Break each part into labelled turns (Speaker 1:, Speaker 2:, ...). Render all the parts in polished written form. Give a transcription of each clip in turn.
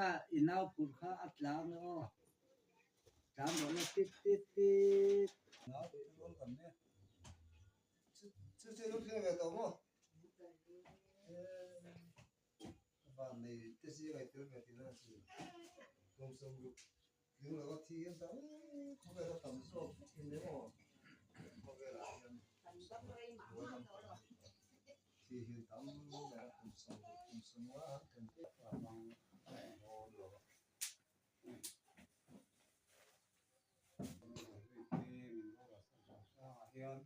Speaker 1: Kha i nau phur kha a tlang e aw. Tlang rawh la tit tit tit.
Speaker 2: Nau tih rual kan nia. Chu chu lo thlir ve tawh maw? Van nei te zing ai tel ve tihna a chi. Kum 60 tling lo a thi hian tam khawvel a tam zawk thin emaw khawvelah hian thi hi tam ber a kum 60 kum 50 a han thlen tep a hmang dawn lo a.
Speaker 3: Hian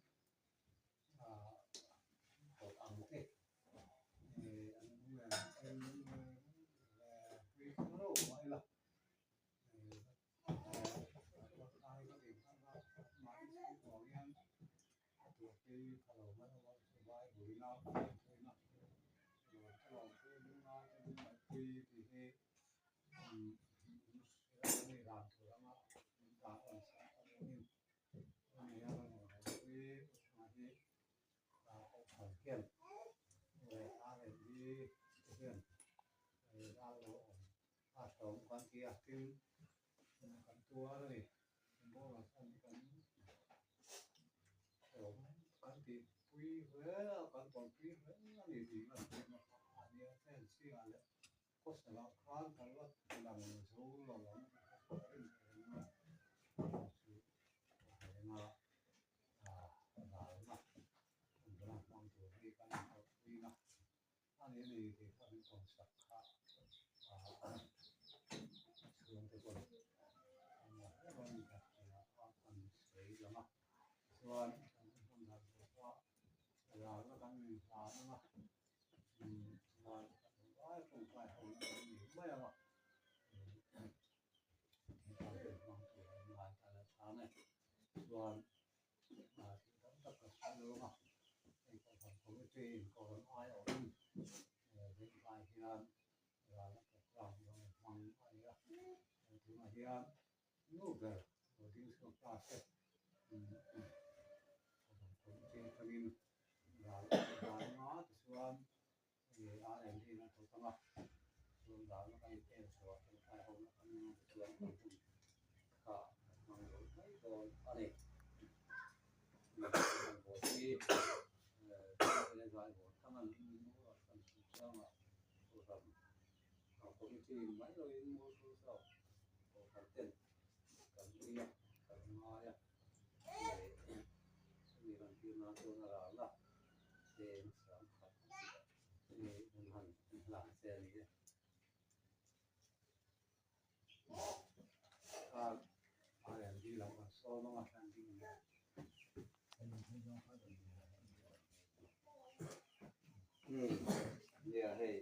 Speaker 4: Nia hei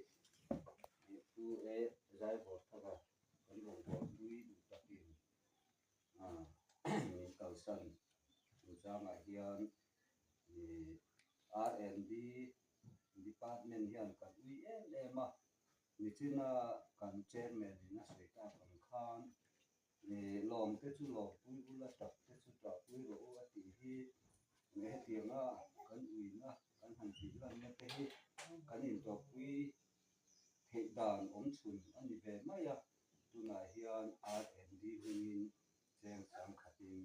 Speaker 4: pu e zai vawt thak a kan rawngbâwl pui duh takin min kalsan chungchangah hian R&B department hian kan ui em em a, nichina kan chairman in a sawi tak ang khan lawm te chu lawm pui ula tap te chu tah pui rawh u a tih hi hetianga kan uina kan han tih lanna te hi kan intawhpui theih dan awm chhun a ni ve mai a, tunah hian R&D hmingin cheng sang khatin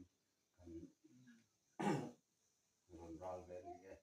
Speaker 4: kan rawn ral ve a ni e.